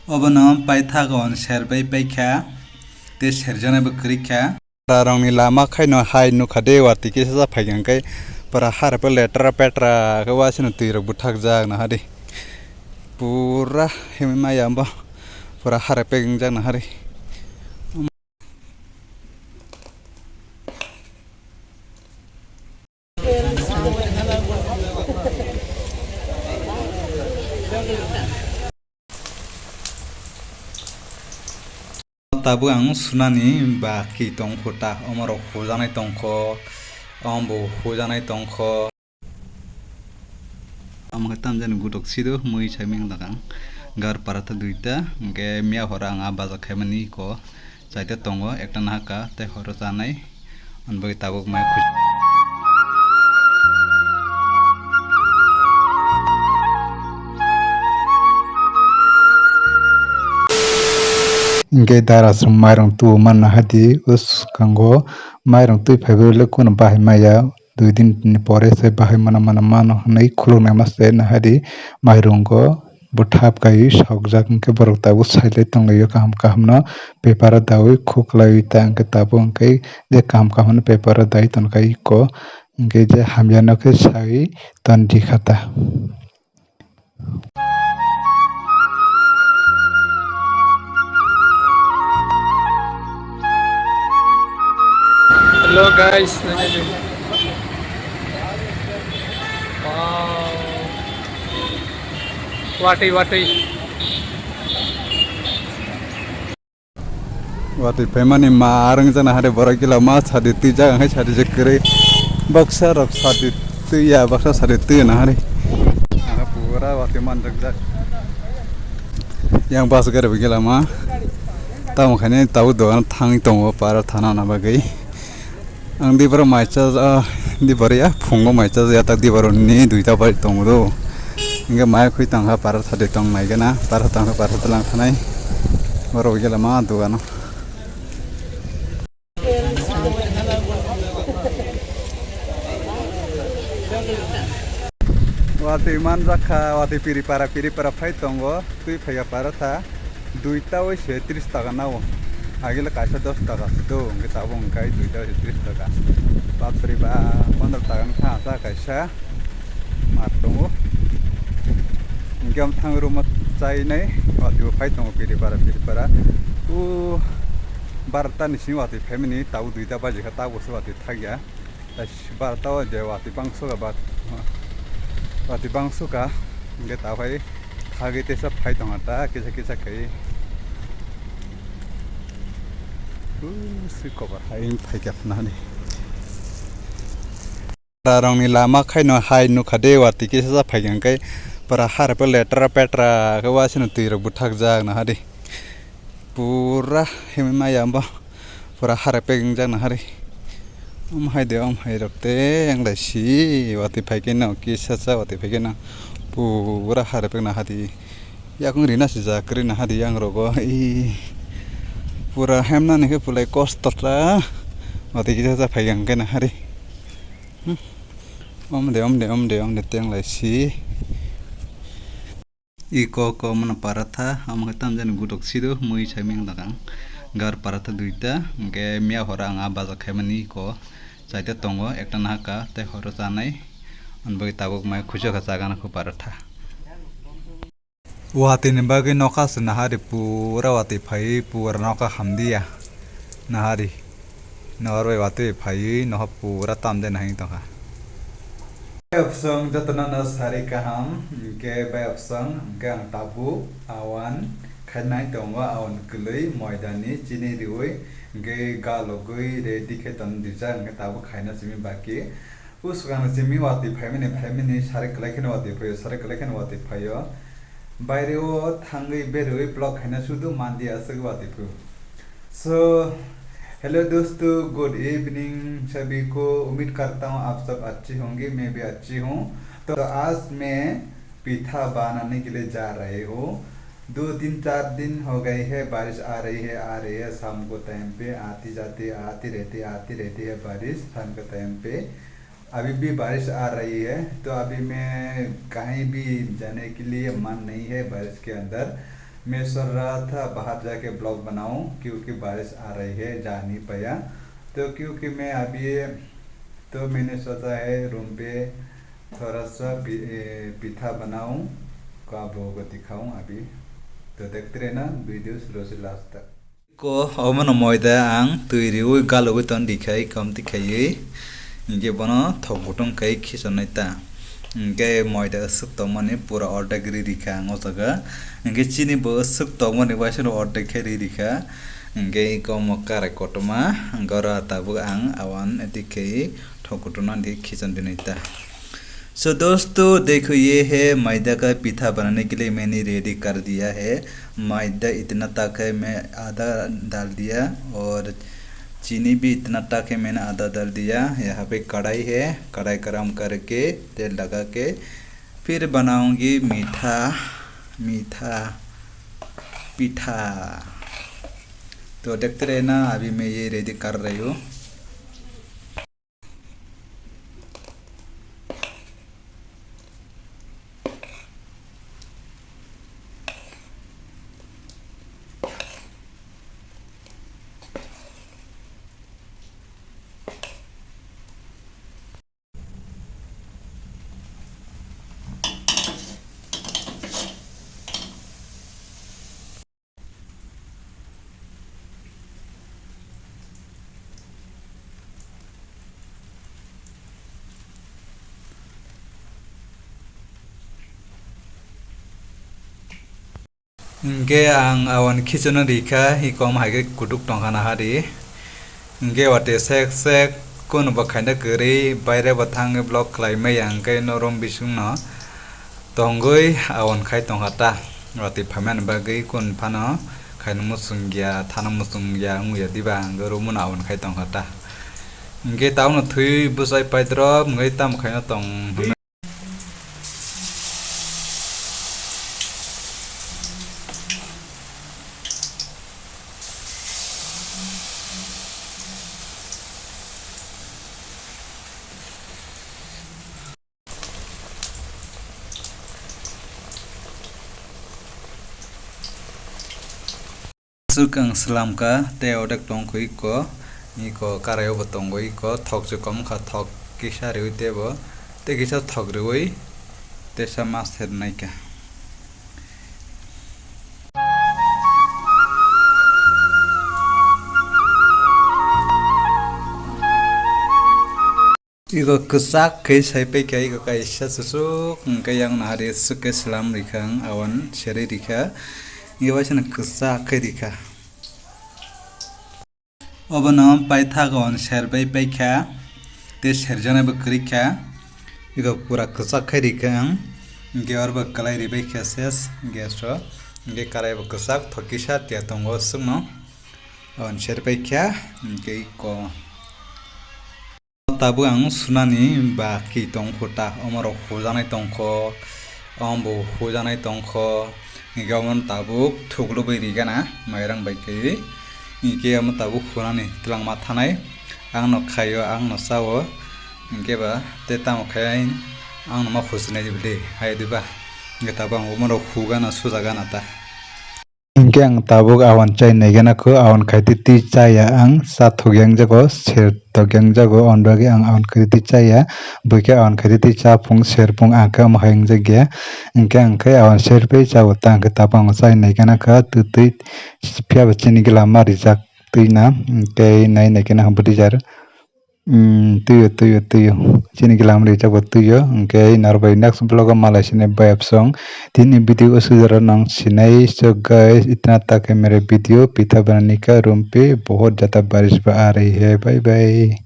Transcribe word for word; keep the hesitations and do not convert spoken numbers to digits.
Obono paithago on serbai paikha, tei serjaknaibo kwrwikha. Rarokni lama khaino hai nukha de, watwi kisa sa phaikha hwnkhe pura haraphe letra petra khe wasino twirok bwthakjak nahadi. Pura himwi maya bo pura haraphe wngjak nahadi. Tabuk ang sunani baki tongkho ta, omorok hujaknai tongkho, ombo hujaknai tongkho. Omo khe tamjani gutok sido mui saimeng dakang. Gar paratha duita, hwnkhe miya horo ang a baja khaimani ko. Chaita tongo, ekta nahaka tei horo chanai. Ani bagwi tabuk mai khuj- Hwnkhe dara chwng mairung tubu manna hadi, o swkango mairung twi phaibai le kunu bahai maya. Dui din ni pore se bahai mana mana mano hwnwi khuluknaima se nahadi mairungo bwthap kaiwi sokjak hwnkhe borok tabuk sailai tonglaio kaham kaham no paper o daui khuklaiwi ta hwnkhe tabuk hwnkhe je kaham kaham no paper o dai tonkha iko hwnkhe je hamya no khe sai ton rikha ta. Hello guys, wow. Watwi watwi. Watwi phaimani ma arwng jana hari borok gila ma sadi twi jaga hai sadi je kwrwi. Baksa rok sadi twi ya, baksa sadi twi na hari. Aha pura watwi manjak jak. Yang bus gari bo gila ma. Tamo khaini tabuk dogan thangwi tongo para thana na bagwi. Ang dibaro mai cha, ah, dibaro ya, phungo mai cha ya, tak dibaro ni duita bai tongo do. Hingke mai khui tangkha, para thade tong nai gana, para tangkha, para tlang thanai. Borok gela ma dogano. Watwi manjakha, watwi piri para, piri para phai tongo, twi phaiya para tha. Duita oi se tris taka nao. Agile kaisa dos taka se do, hingke tabuk hingkai duita oi se tris taka. Bapre ba, pondro taka ni kha sa kaisa. Mar tongo. Hingke am thang room o chainai, watwi bo phai tongo piri para, piri para. O barta ni simi watwi phaimani, tabuk duita baji kha, tabuk se watwi thakya. Tais barta o je watwi bangso ka ba, watwi bangso ka, hingke ta phai thagwi teisa phai tongo ta kisa kisa khe. Usi kobar hai phai khe nani. Rarokni lama khaino hai nukha de watwi kisa sa phai khe hingke pura haraphe letra petra khe wasino twirok bwthakjak nahadi. Pura himwi maya bo. Pura harapek wngjak nahari. Om hai de, om hai rok te, ang lai si, watwi phai khe no, kisa sa watwi phai khe no, pura harapek nahadi. Yakung rina sijak, rina hadi yang rogo, i, pura hemna ni khe pulai kosto ta, watwi kisa sa phai khe nahari. Hmm. Om de, om de, om de, om de, teng lai si. Iko ko mano paratha, amo khe tamjani gutok sido, mui saimeng dakang. Gar paratha duita, hingke miya hora ang a baja khaimani iko. Chaita tongo, ekta nahaka, tei horo chanai. Ani bagwi tabuk mai khuiso kha chagana kho paratha. Watwi ni bagwi nokha se nahari pura watwi phaiwi pura nokha hamdiya. Nahari. Nahar bai watwi phaiwi noha pura tamde nahing tongkha. Bai opsong jotono no sari kaham, hingke bai opsong, hingke ang tabuk awan khainai tongo, awan kwlwi moidani chini riwi, hingke galogwi ready khe ton rijak, hingke tabuk khaina simi baki. Usukang simi watwi phaimani, phaimani sari kwlai kheno watwi phaio, sari kwlai kheno watwi phaio. Baire o thangwi berwi vlog khaina sudu mandi aswk watwi phu. So, hello dosto, good evening सभी को। उम्मीद करता हूँ आप सब अच्छे होंगे, मैं भी अच्छी हूँ। तो आज मैं पीठा बनाने के लिए जा रही हूँ। दो तीन चार दिन हो गई है, बारिश आ रही है, आ रही है, शाम को टाइम पे आती जाती, आती रहती, आती रहती है बारिश शाम के टाइम पे। अभी भी बारिश आ रही है, तो अभी मैं कहीं भी जाने के लिए मन नहीं है बारिश के अंदर। मैं सोच रहा था बाहर जाके ब्लॉग बनाऊं, क्योंकि बारिश आ रही है, जा नहीं पाया। तो क्योंकि मैं अभी, तो मैंने सोचा है रूम पे थोड़ा सा पि-, ए, पिठा बनाऊं, को आप लोगों को दिखाऊं अभी। तो देखते रहना वीडियो शुरू से लास्ट तक। Ko omono moida ang twi riwi galugwi ton rikha, i kom tikhaiwi. Hinkhe bono thok kutung khai khichonai ta. Hinkhe moida aswk tongmani pura ordek ri rikha ang o jaga. Hinkhe chini bo aswk tongmani waisano ordek khe ri rikha. Hinkhe i kom karai kotorma, hinkhe oro tabuk ang awan edik khai thok kutung nani khichon dinai ta. So दोस्तों, देखो, ये है मैदा का पीठा बनाने के लिए मैंने रेडी कर दिया है। मैदा इतना तक है, मैं आधा डाल दिया और चीनी भी इतना तक है, मैंने आधा डाल दिया। यहाँ पे कढ़ाई है, कढ़ाई गरम करके तेल लगा के फिर बनाऊंगी मीठा, मीठा पीठा। तो देखते रहना, अभी मैं ये रेडी कर रही हूँ। Hinkhe ang awan khichano rikha, hikom hai khe kutuk tongkha na hari. Hinkhe watwi sek sek kunu bo khaina kwrwi, baire bo thangwi vlog khlai maya, hinkhe norok bisingno tongwi awan khai tongkha ta. Watwi phaimani bagwi kun phano khaina muchungya, thana muchungya wngya diba, hinkhe romano awan khai tongkha ta. Hinkhe tabukno thwi bwsai paidrop wngwi tamo khaina tong. Swkang slamkha tei odek tongkha iko, iko karaio bo tongo iko, thok se kom wngkha, thok kisa riwi teibo tei kisa thok riwi teisa ma sernaikha. Iko kwchak khe sai paikha, iko kaisa susuk hwnkhe yang nahari swk khe slam rikha, ang awan serwi rikha, iko waisano kwchak khe rikha. Obono paithak awan serbai paikha, tei serjaknai bo kwrwikha, iko pura kwchak khe rikha ang, hinkhe oro bo kwlai ribaikha ses gas o, hinkhe karai bo kwchak thok kisa tiya tongo swkno, awan serbaikha, hinkhe iko. Tabuk ang sunani baki tongkho ta, omorok hujaknai tongkho, ombo hujaknai tongkho, hinkhe omono tabuk thuklubwi rigana mairang bai kaiwi, hinkhe omo tabuk hunani twlangma thanai, angno khaio, angno chao, hinkhe ba tei tamo khai angno ma husinai diba de, hai diba, hinkhe tabuk ang omorok hugana sujagana ta. Hinkhe ang tabuk awan chai naigana kho, awan khaitwi twi chaya ang, cha thok yang jago, ser thok yang jago, on bagwi ang awan khaitwi twi chaya, buikhe awan khaitwi twi cha phung ser phung ang khe omo hai wngjakya, hinkhe ang khe awan ser pai chao ta, hinkhe tabuk ang chai naigana kha, twi twi phiya bo chini gila ma rijak twi na, tei nai naikhe na bwdwi jar. Umm, twiyo, twiyo, twiyo. Chini gila mani rijak bo twiyo. Hinkhe norok bai next vlog o malai sinai bai absong. Tini video o sujaro nang sinai. So guys, itna tak hai mere video. Pitha banane ka room pe bahut jyada barish ba aa rahi hai. Bye bye.